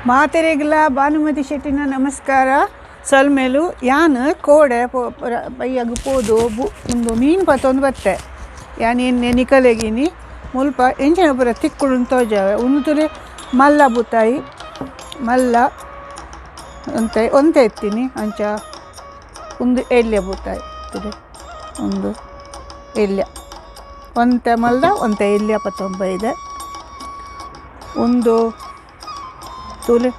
ಮಾತೆರೆಗ್ಲ ಭಾನುಮತಿ ಶೆಟ್ಟಿನ ನಮಸ್ಕಾರ. ಸೊಲ್ಮೆಲು. ಯಾನ್ ಕೋಡೆ ಬಯ್ಯಗ್ ಪೋದು ಉಂದು ಮೀನ್ ಪತ್ತೊಂದು ಬತ್ತೆ. ಯಾನ್ ಎನ್ನೆ ನಿಕಲೆಗಿನಿ ಮುಲ್ಪ ಎಂಚಿನ ಪೂರ ತಿಕ್ಕುಡು ತೋಜಾವೆ. ಉಂದು ತೂಲೆ ಮಲ್ಲ ಬೂತಾಯಿ ಮಲ್ಲ ಒಂತೆ ಒಂತೆ ಇತ್ತೀನಿ ಅಂಚ. ಉಂದು ಎಲ್ಯ ಬೂತಾಯಿ ತೂಲೆ, ಉಂದು ಎಲ್ಯ ಒಂತೆ ಮಲ್ಲ ಒಂತೆ ಎಲ್ಯ ಪತ್ತೊಂಬೈದೆ. ಉಂದು ತೂಲೆ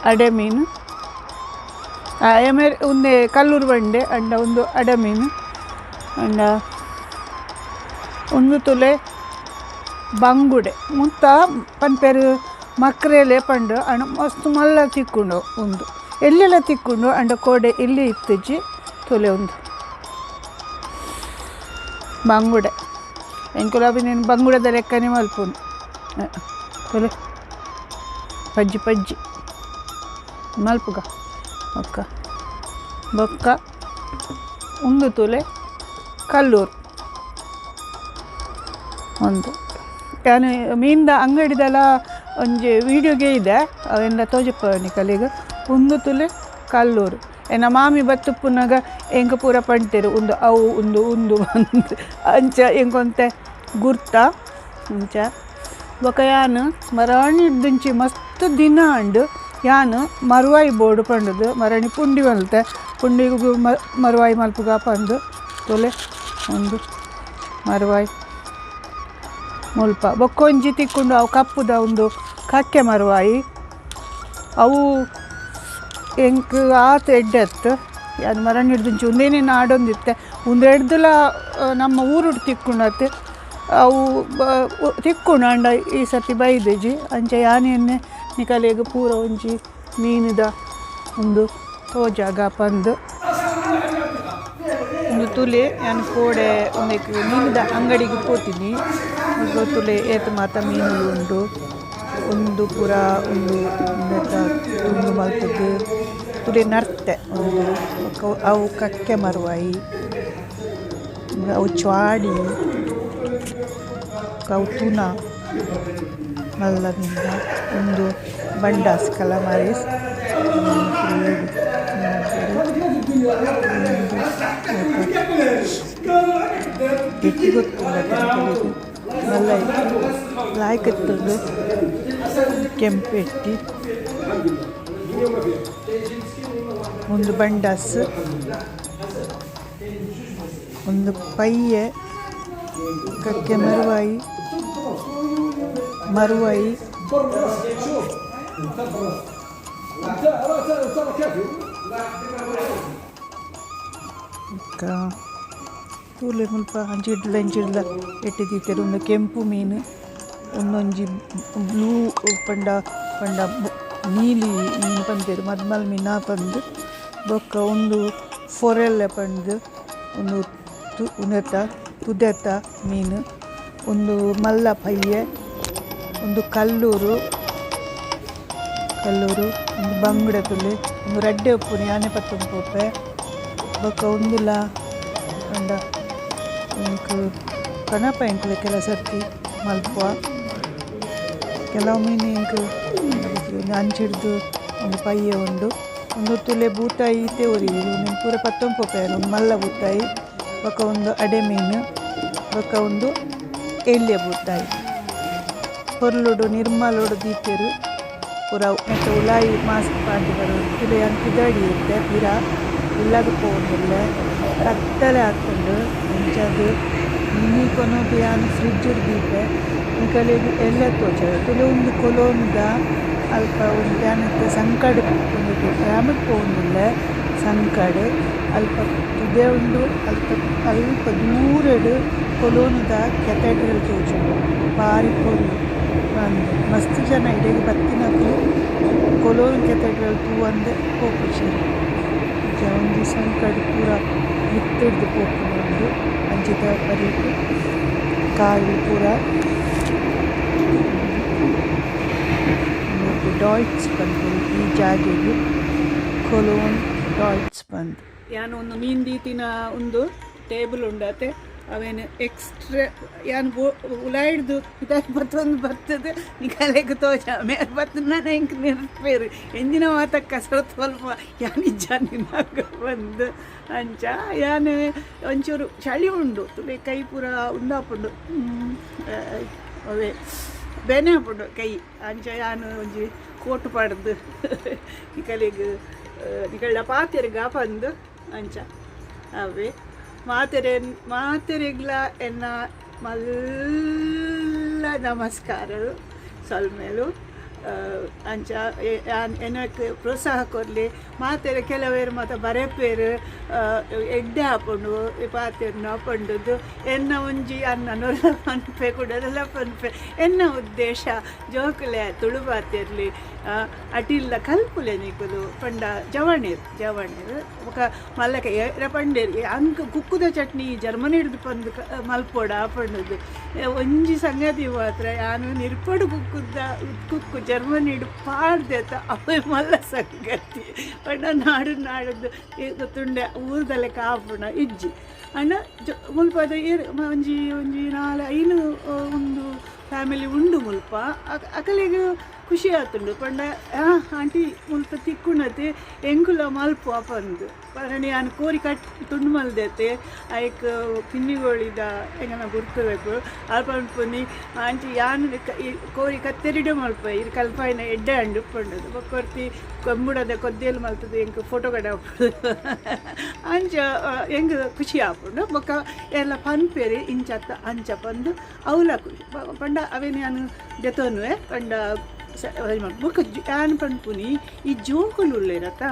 ಅಡೆ ಮೀನು ಎಮೆರ್ ಉಂದೆ ಕಲ್ಲೂರು ಬಂಡೆ ಅಂಡ. ಉಂದು ಅಡೆ ಮೀನು ಅಂಡ. ಉಂದು ತೂಲೆ ಬಂಗುಡೆ ಮುತ್ತ ಪನ್ಪೆರ್, ಮಕ್ರೇಲೆ ಪಂಡು. ಅಂಡ ಮಸ್ತ್ ಮಲ್ಲ ತಿಕ್ಕುಂಡು. ಉಂದು ಎಲ್ಲೆಲ್ಲ ತಿಕ್ಕುಂಡು, ಅಂಡ ಕೋಡೆ ಇಲ್ಲಿ ಇತ್ತುಜಿ. ತೂಲೆ, ಉಂದು ಬಂಗುಡೆ. ಎಂಕುಲು ಅವಿನೇನು ಬಂಗುಡೆದ ಲೆಕ್ಕನೆ ಮಲ್ಪುನು. ತೂಲೆ, ಪಜ್ಜಿ ಪಜ್ಜಿ ಮಲ್ಪುಗ. ಬೊಕ್ಕ ಬೊಕ್ಕ ಉಂದು ತೂಲೆ ಕಲ್ಲೂರು. ಒಂದು ಯಾನ್ ಮೀನ್ದ ಅಂಗಡಿದಲ ಒಂಜಿ ವೀಡಿಯೋಗೆ ಇದೆ, ಅವೆಲ್ಲ ತೋಜಪ್ಪ ನಿಕಲೆಗ್. ಉಂದು ತೂಲೆ ಕಲ್ಲೂರು. ಎನ್ನ ಮಾಮಿ ಬತ್ತುಪ್ಪುನಗ ಎಂಕ್ ಪೂರ ಪಂತೆರ್, ಉಂದು ಅವು ಉಂದು ಉಂದು ಪಂದ್. ಅಂಚ ಎಂಕೊಂತೆ ಗುರ್ತ ಅಂಚ. ಬೊಕ ಯಾನ್ ಮರಾಣಿಡ್ದಿಂಚಿ ಮಸ್ತ್ ದಿನ ಆಂಡ್ ಯಾನ್ ಮರುವಾಯಿ ಬೋಡು ಪಂಡುದು. ಮರಣಿ ಪುಂಡಿ ಮಲ್ತೆ, ಪುಂಡಿಗ್ ಮರುವಾಯಿ ಮಲ್ಪುಗ ಪಂದು. ತೂಲೆ, ಉಂದು ಮರುವಾಯಿ ಮುಲ್ಪ. ಬೊಕ್ಕೊಂಜಿ ತಿಕ್ಕುಂಡು, ಅವು ಕಪ್ಪುದ ಉಂದು ಕಕ್ಕೆ ಮರುವಾಯಿ. ಅವು ಎಂಕ್ ಆತ್ ಎಡ್ಡೆ ಅತ್ತು. ಯಾನ್ ಮರಣಿಡ್ದಿಂಚಿ ಉಂದೇನೇ ನಾಡೊಂದಿತ್ತೆ. ಉಂದು ಎಡ್ದುಲ ನಮ್ಮ ಊರುಡು ತಿಕ್ಕುಂಡತ್ತೆ. ಅವು ತಿಕ್ಕುಂಡು, ಆಂಡ ಈ ಸರ್ತಿ ಬೈದಿಜಿ. ಅಂಚ ಯಾನ್ ಎನ್ನೆ ನಿಕಲೆಗ್ ಪೂರ ಒಂಜಿ ಮೀನುದ ಉಂದು ತೋಜಾಗ ಪಂದ್. ಉಂದು ತೂಲೆ, ಯಾನ್ ಕೋಡೆ ಉಂದೆಕ್ ಮೀನುದ ಅಂಗಡಿಗ್ ಪೋತಿನಿ. ಮುಲ್ಪ ತೂಲೆ, ಏತ್ ಮಾತ ಮೀನುಲು ಉಂಡು. ಉಂದು ಪೂರ ಉಂದು ಉಂದೆತ ತುಂಡು ಮಲ್ತುದು. ತೂಲೆ, ನರ್ತೆ ಉಂದು. ಬೊಕ ಅವು ಕಕ್ಕೆ ಮರುವಾಯಿ, ಅವು ಚ್ವಾಡಿ, ಬೊಕ ಅವು ತುನ ಮಲ್ಲ ಮೀನ್ದ. ಉಂದು ಬಂಡಾಸ್, ಕಲಮಾರಿಸ್. ಉಂದು ಎಟ್ಟಿ ಗೊತ್ತುಂಡ ನಿಕಲೆಗ್? ಮಲ್ಲ ಲಾಯ್ಕ್ ಇತ್ತುಂಡು ಕೆಂಪು ಎಟ್ಟಿ. ಉಂದು ಬಂಡಾಸ್. ಉಂದು ಪಯ್ಯೆ, ಕಕ್ಕೆ ಮರುವಾಯಿ ಮರುವಾಯಿ. ಬೊಕ್ಕ ತೂಲೆ, ಮುಲ್ಪ ಅಂಚಿಡ್ಲ ಇಂಚಿಡ್ಲ ಎಟ್ಟಿ ದೀತೆರ್. ಉಂದು ಕೆಂಪು ಮೀನ್. ಉಂದೊಂಜಿ ಬ್ಲೂ ಪಂಡ ಪಂಡ ನೀಲಿ ಮೀನ್ ಪನ್ಪೆರ್, ಮದ್ಮಲ್ ಮೀನಾ ಪಂದ್. ಬೊಕ್ಕ ಉಂದು ಫೊರೆಲ್ಲೆ ಪಂದ್, ಉಂದು ಉಂದೆತ ತುದೆತ ಮೀನ್. ಉಂದು ಮಲ್ಲ ಪಯ್ಯೆ. ಉಂದು ಕಲ್ಲೂರು ಕಲ್ಲೂರು. ಉಂದು ಬಂಗುಡೆ. ತೂಲೆ, ಉಂದು ರಡ್ಡೆ ಉಪ್ಪುನು, ಯಾನೆ ಪತ್ತೊಂದು ಪೋಪೆ. ಬೊಕ್ಕ ಉಂದುಲ ಪಂಡ ಎಂಕ್ ಕನಪ. ಎಂಕುಲು ಕೆಲವು ಸರ್ತಿ ಮಲ್ಪುವ ಕೆಲವು ಮೀನು ಎಂಕ್. ಅಂಚಿಡ್ದು ಒಂದು ಪಯ್ಯೆ ಉಂಡು. ಉಂದು ತೂಲೆ, ಬೂತಾಯಿ ಇತ್ತೆ ಒರಿಯುಂಡು. ಉಂದೆನ್ ಪೂರ ಪತ್ತೊಂದು ಪೋಪೆ. ಉಂದು ಮಲ್ಲ ಬೂತಾಯಿ. ಬೊಕ ಉಂದು ಅಡೆ ಮೀನು. ಬೊಕ ಉಂದು ಎಲ್ಯ ಬೂತಾಯಿ. ಪೊರ್ಲುಡು ನಿರ್ಮಲೊಡು ದೀತೆರ್ ಪೂರ. ನೆತ್ತ ಉಲಾಯಿ ಮಾಸ್ಕ್ ಪಾಡ್ದ್ ಬರೊಡು. ತೂಲೆ, ಯಾನ್ ಪಿದಾಡಿ ಇತ್ತೆ, ಪಿರ ಇಲ್ಲಗ್ ಪೋವೊಂದುಲ್ಲೆ. ಕತ್ತಲೆ ಆತುಂಡು. ಅಂಚಾದ್ ಮಿನಿ ಕೊನೊದು ಯಾನ್ ಫ್ರಿಡ್ಜ್ ಡ್ ದೀಪೆ. ನಿಕಲೆಗ್ ಎಲ್ಲೆ ತೋಜಾವೆ. ತೂಲೆ, ಉಂದು ಕೊಲೋನ್ದ ಅಲ್ಪ ಒಂಜಿ ಯಾನ್ ಇತ್ತೆ ಸಂಕಡ್ ಉಂದೆಟ್ ಟ್ರಾಮ್ ಡ್ ಪೋವೊಂದುಲ್ಲೆ. ಸಂಕಡ್ ಅಲ್ಪ ತುದೆ ಉಂಡು. ಅಲ್ಪ ಅಲ್ಪ ದೂರಡ್ ಕೊಲೋನ್ದ ಕೆಥೆಡ್ರಲ್ ತೋಜುಂಡು. ಬಾರಿ ಪೊರ್ಲು. ಅಂದ್, ಮಸ್ತ್ ಜನ ಇಡೆಗ್ ಬತ್ತಿನಕುಲು ಕೊಲೋನ್ ಕೆಥೆಡ್ರಲ್ ತೂವಂದೆ ಪೋಪುಜೆರ್. ಅಂಚ ಒಂಜಿ ಸಂಕಡ್ ಪೂರ ಮಿತ್ತುರ್ದು ಪೋಪುನ ಉಂಡು. ಅಂಚಿದ ಬರಿಟ್ ಕಾರ್ ಪೂರ. ಉಂದೆಕ್ ಡಾಯ್ಟ್ಸ್ ಪನ್ಪೆರ್ ಈ ಜಾಗೆಗ್, ಕೊಲೋನ್ ಡಾಯ್ಟ್ಸ್ ಪಂದ್. ಯಾನ್ ಉಂದು ಮೀನ್ ದೀತಿನ ಉಂದು ಟೇಬಲ್ ಉಂಡತೆ. ಅವೇನು ಎಕ್ಸ್ಟ್ರಾ ಯಾನ್ ಬೋ ಉಲಾಯಿಡ್ದು ಪಿದಾಯಿ ಬತ್ತೊಂದು ಬರ್ತದೆ ನಿಕಲೆಗ್ ತೋಜ ಮೇರ್ ಬತ್ತು ನಾನು ಎಂಕ್ ನೆನಪೇರು ಎಂಜಿನ ಮಾತ ಕಸರತ್ತು ಸ್ವಲ್ಪ ಯಾನ್ ಇಜ್ಜಾಂದಿನಾಗ ಬಂದು ಅಂಚ ಯಾನ್ ಒಂಚೂರು ಚಳಿ ಉಂಡು ತುಲೆ ಕೈ ಪೂರ ಉಂದಾಪುಂಡು ಅವೇ ಬೇನೆ ಆಪುಂಡು ಕೈ. ಅಂಚ ಯಾನ್ ಒಂಜಿ ಕೋಟು ಪಾಡ್ದು ನಿಕಲೆಗ್ ನಿಕಲ್ಡ ಪಾತೆರ್ಗ ಪಂದು. ಅಂಚ ಅವೇ ಮಾತೆರೆ ಮಾತೆರೆಗ್ಲ ಎನ್ನ ಮಲ್ಲ ನಮಸ್ಕಾರಲು, ಸೊಲ್ಮೆಲು. ಅಂಚ ಯಾನ್ ಎನಕ್ ಪ್ರೋತ್ಸಾಹ ಕೊರ್ಲಿ ಮಾತೆರೆ. ಕೆಲವೇರು ಮಾತ ಬರೆಪೇರು, ಎಡ್ಡೆ ಆಪುಂಡು ಪಾತೆರ್ನ ಪಂಡುದು. ಎನ್ನ ಒಂಜಿ ಅನ್ನ ಪನ್ಪೆ ಕುಡಲ ಪನ್ಪೆ, ಎನ್ನ ಉದ್ದೇಶ ಜೋಕುಲೆ ತುಳು ಪಾತೆರ್ಲಿ, ಅಟಿಲ್ಲ ಕಲ್ಪುಲೆ ನಿಕುಲು ಪಂಡ ಜವಣೆರ್ ಜವಣೆರ್ ಬೊಕ ಮಲ್ಲಕ ಏರ ಪಂಡೇರ್ ಅಂಕ್ ಕುಕ್ಕುದ ಚಟ್ನಿ ಜರ್ಮನಿ ಹಿಡ್ದು ಪಂದು ಮಲ್ಪೊಡ ಪಂಡುದು. ಒಂಜಿ ಸಂಗತಿ ಮಾತ್ರ, ಯಾನು ನಿರ್ಪಡು ಕುಕ್ಕುದ ಕುಕ್ಕು ಜರ್ಮನಿಡ್ ಪಾಡ್ದೆತ ಅವೇ ಮಲ್ಲ ಸಂಗತಿ. ಪಂಡ ನಾಡು ನಾಡದ್ದು ಗೊತ್ತುಂಡೆ ಊರ್ದಲೆ ಕಾಪುಣ ಇಜ್ಜಿ ಅಂಡ ಮುಲ್ಪದ ಏರ್ ಒಂಜಿ ಒಂಜಿ ನಾಲ್ ಐನು ಒಂದು ಫ್ಯಾಮಿಲಿ ಉಂಡು ಮುಲ್ಪ. ಅಕಲೆಗ್ ಖುಷಿ ಆತುಂಡು ಪಂಡ ಆಂಟಿ ಮುಲ್ಪ ತಿಕ್ಕುನತೆ ಎಂಕುಲ ಮಲ್ಪುವ ಪಂದು ಪಂಡ. ಯಾನ್ ಕೋರಿ ಕಟ್ ತುಂಡು ಮಲ್ದೆತೆ, ಐಕ್ ಕಿನ್ನಿಗೋಳಿದ ಎಂಗನ ಗುರ್ತಬೇಕು ಅಲ್ಪ ಪನ್ಪುನಿ, ಆಂಟಿ ಯಾನ್ ಕೋರಿ ಕತ್ತೆರಿಡೆ ಮಲ್ಪ ಇರ್ ಕಲ್ಪಾಯಿನ ಎಡ್ಡೆ ಅಂಡು ಪಂಡದು. ಬೊಕ್ಕೊರ್ತಿ ಕಂಬುಡದ ಕೊದ್ದೆಲ್ ಮಲ್ತದೆ ಎಂಕ್ ಫೋಟೋ ಕಡೆ ಅಂಚ ಎಂಕ್ ಖುಷಿ ಆಪುಂಡು. ಬೊಕ್ಕ ಎಲ್ಲ ಪನ್ಪೇರಿ ಇಂಚತ್ತ ಅಂಚ ಪಂದು ಅವ್ಲ ಖುಷಿ ಪಂಡ ಅವೇನು ಯಾನ್ ದೆತೊನುವೆ ಪಂಡ. ಬೊಕ್ಕ ಯಾನ್ ಪನ್ಪುನಿ ಈ ಜೋಕುಲು ಉಲ್ಲೇರತ್ತ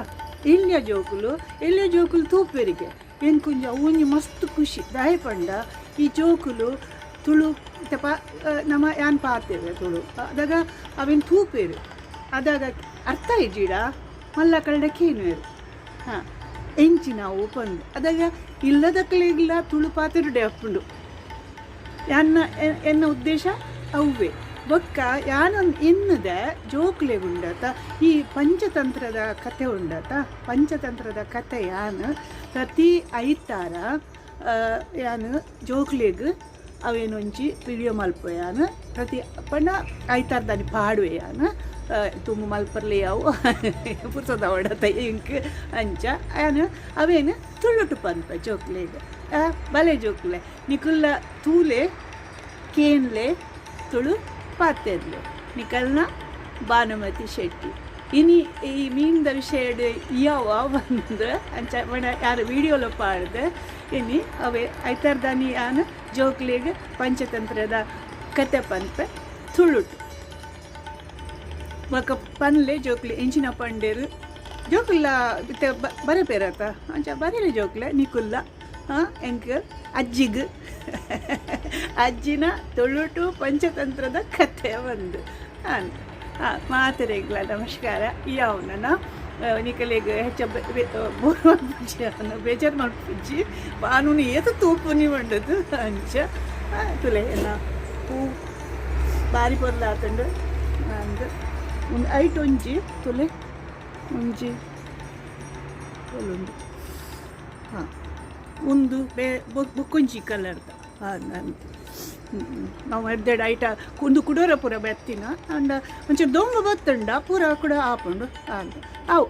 ಎಲ್ಯ ಜೋಕುಲು, ಎಲ್ಯ ಜೋಕುಲು ತೂಪೆರಿಗೆ ಎಂಕೊಂಜಿ ಅವು ಮಸ್ತ್ ಖುಷಿ. ದಾಯೆ ಪಂಡ ಈ ಜೋಕುಲು ತುಳು ಇತ್ತೆ ಪಾ ನಮ ಯಾನ್ ಪಾತೆರೆ ತುಳು ಅದಾಗ ಅವೆನ್ ತೂಪೇರು. ಅದಾಗ ಅರ್ಥ ಇಜ್ಜಿಡ ಮಲ್ಲ ಕಳ್ಳ ಕೇನುವೆರು, ಹಾಂ ಎಂಚಿನವು ಪಂದು. ಅದಾಗ ಇಲ್ಲದಕ್ಲೆಗ್ಲ ತುಳು ಪಾತೆರುಡೆ ಆಪುಂಡು. ಎನ್ನ ಎನ್ನ ಉದ್ದೇಶ ಅವ್ವೆ. ಬೊಕ್ಕ ಯಾನ್ ಎನ್ನುದೆ ಜೋಕ್ಲೆಗುಂಡತ ಈ ಪಂಚತಂತ್ರದ ಕತೆ ಉಂಡತ, ಪಂಚತಂತ್ರದ ಕತೆ ಯಾನ್ ಪ್ರತಿ ಐತಾರ ಯಾನ್ ಜೋಕ್ಲೆಗ್ ಅವೇನೊಂಜಿ ವಿಡಿಯೋ ಮಲ್ಪುವೆ. ಯಾನ್ ಪ್ರತಿ ಪಂಡ ಐತಾರದಾನಿ ಪಾಡುವೆ ಯಾನ್. ತುಂಬು ಮಲ್ಪರ್ಲೆ ಅವು ಪುರ್ಸೊದ ಅವಡತ ಎಂಕ್. ಅಂಚ ಯಾನ್ ಅವೇನು ತುಳುಟು ಪನ್ಪೆ ಜೋಕ್ಲೆಗ್. ಬಲೆ ಜೋಕ್ಲೆ, ನಿಕುಲ್ಲ ತೂಲೆ, ಕೇನ್ಲೆ, ತುಳು ಪಾತೆರ್ಲೆ. ನಿಕಲ್ನ ಭಾನುಮತಿ ಶೆಟ್ಟಿ. ಇನಿ ಈ ಮೀನ್ದ ವಿಷಯಡ್ ಇಯಾವ ಬಂದು ಅಂಚ ಪಂಡ ಯಾರು ವಿಡಿಯೋಲ ಪಾಡ್ದು ಇನಿ ಅವೇ ಐತಾರ್ದಾನಿ ಯಾನ್ ಜೋಕ್ಲೆಗ್ ಪಂಚತಂತ್ರದ ಕತೆ ಪನ್ಪೆ ತುಳುಟು. ಬೊಕ ಪನ್ಲೆ ಜೋಕ್ಲೆ ಎಂಚಿನ ಪಂಡೇರು ಜೋಕುಲ್ಲ ಇತ್ತೆ ಬರೆಪೇರತ್ತ, ಅಂಚ ಬರೆಲೆ ಜೋಕ್ಲೆ. ನಿಕುಲ್ಲ ಎಂಕ್ ಅಜ್ಜಿಗ್ ಅಜ್ಜಿನ ತುಳುಟು ಪಂಚತಂತ್ರದ ಕತೆ ಒಂದು ಹಾಂ ಹಾಂ ಮಾತೆರೆಗ್ಲ ನಮಸ್ಕಾರ. ಯಾವು ನನ್ನ ನಿಕಲೆಗ್ ಹೆಚ್ಚ ಬೋರ್ ಮಲ್ಪುಜಿ, ಬೇಜಾರು ಮಲ್ಪುಜಿ. ಬಾನುನು ಏತ ತೂಪುನಿ ಪಂಡದು. ಅಂಚ ತುಲೆ ಎಲ್ಲ ಪೂ ಬಾರಿ ಪೊರ್ಲಾತುಂಡು ಅಂದ್. ಉಂದು ಐಟ್ ಒಂಜಿ ತುಲೆ ಒಂಜಿ ಉಂಡು. ಹಾಂ ಉಂದು ಬೇ ಬೊಕ್ಕೊಂಜಿ ಕಲರ್ದ. ಹಾಂ ನಾವು ಎಡ್ಡೆಡ್ ಐಟ ಉಂದು ಕುಡೋರ ಪೂರ ಬತ್ತಿನ ಅಂಡ ಒಂಚೂರು ದೊಂಬು ಬತ್ತುಂಡ ಪೂರ ಕೂಡ ಆಪುಂಡು. ಅಂದ್ ಅವು.